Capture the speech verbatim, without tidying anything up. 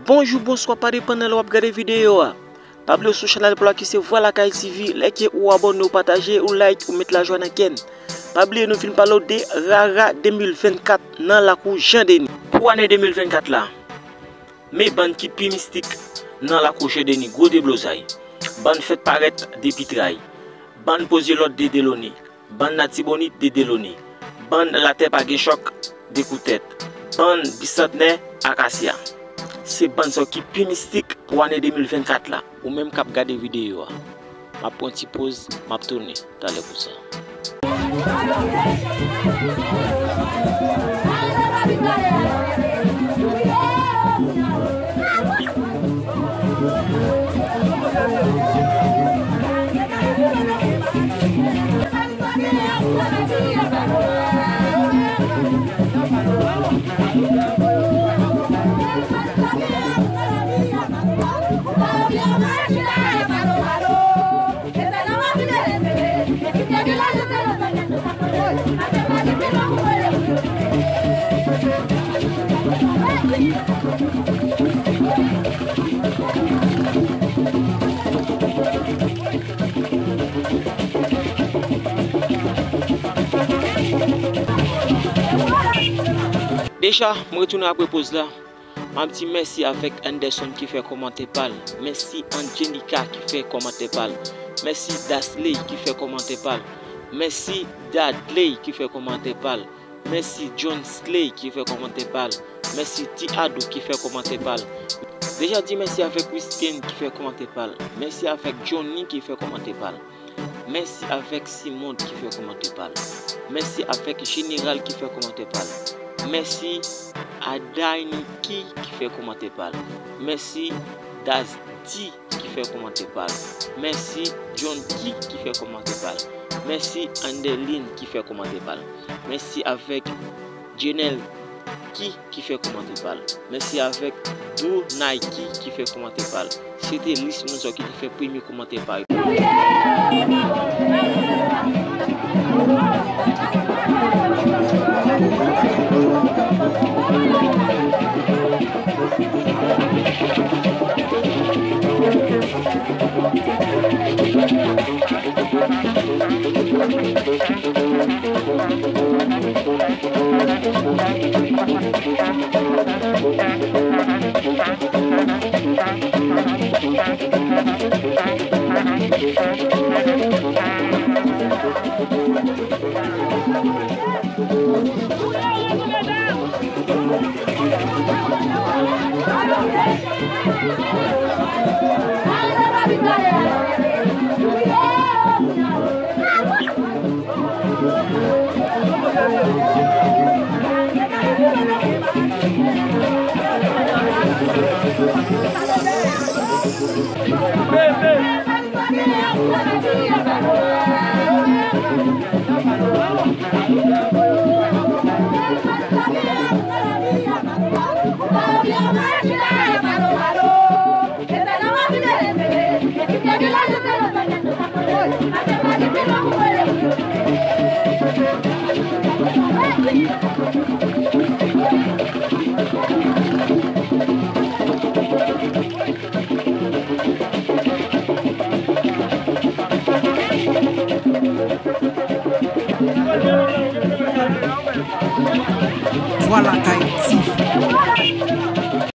Bonjou, bonswa, pa depann nan lè w ap gade videyo a. Pa bliye w sou chanèl pou la ki se Vwa Lakay T V, like, ou abòne, ou pataje, ou like, ou met lajwa nan kè n. Pa bliye nou vin pale w de Rara de mil vennkat nan lakou Jan Deni. Pou ane de mil vennkat la, men bann ki pi mistik nan lakou Jan Deni, gwo deblozay. Bann fèt parèt depi Tray. Bann poze lòt de Deloni. Bann Latibonit de Deloni. Bann Latè pa gen chòk de Koutèt. Bann Bisantnè Akasya. Se bann sa yo ki pi mistik pou ane de mil vennkat la. Ou menm k ap gade videyo a, m ap pran ti poz, m ap tounen talè pou sa. Deja, m retounen apre poz la. M ap di mèsi avèk Anderson ki fè kòmantè pa l. Mèsi Angelica ki fè kòmantè pa l. Mèsi Dasley ki fè kòmantè pa l. Mèsi Dadley ki fè kòmantè pa l. Mèsi John Slay ki fè kòmantè pa l. Mèsi Ti Adou ki fè kòmantè pa l. Deja di mèsi avèk Wisken ki fè kòmantè pa l. Mèsi avèk Johnny ki fè kòmantè pa l. Mèsi avèk Simond ki fè kòmantè pa l. Mèsi avèk Jeneral ki fè kòmantè pa l. Mèsi a Dainiki ki fè kòmantè pa l. Mèsi Dazdi ki fè kòmantè pa l. Mèsi John Guy ki fè kòmantè pa l. Mèsi Anderlin ki fè kòmantè pa l. Mèsi avèk Jenel Guy ki fè kòmantè pa l. Mèsi avèk Dou Nike ki fè kòmantè pa l. Se te lis moun sa yo ki te fè premye kòmantè pa yo. Vwa Lakay T V.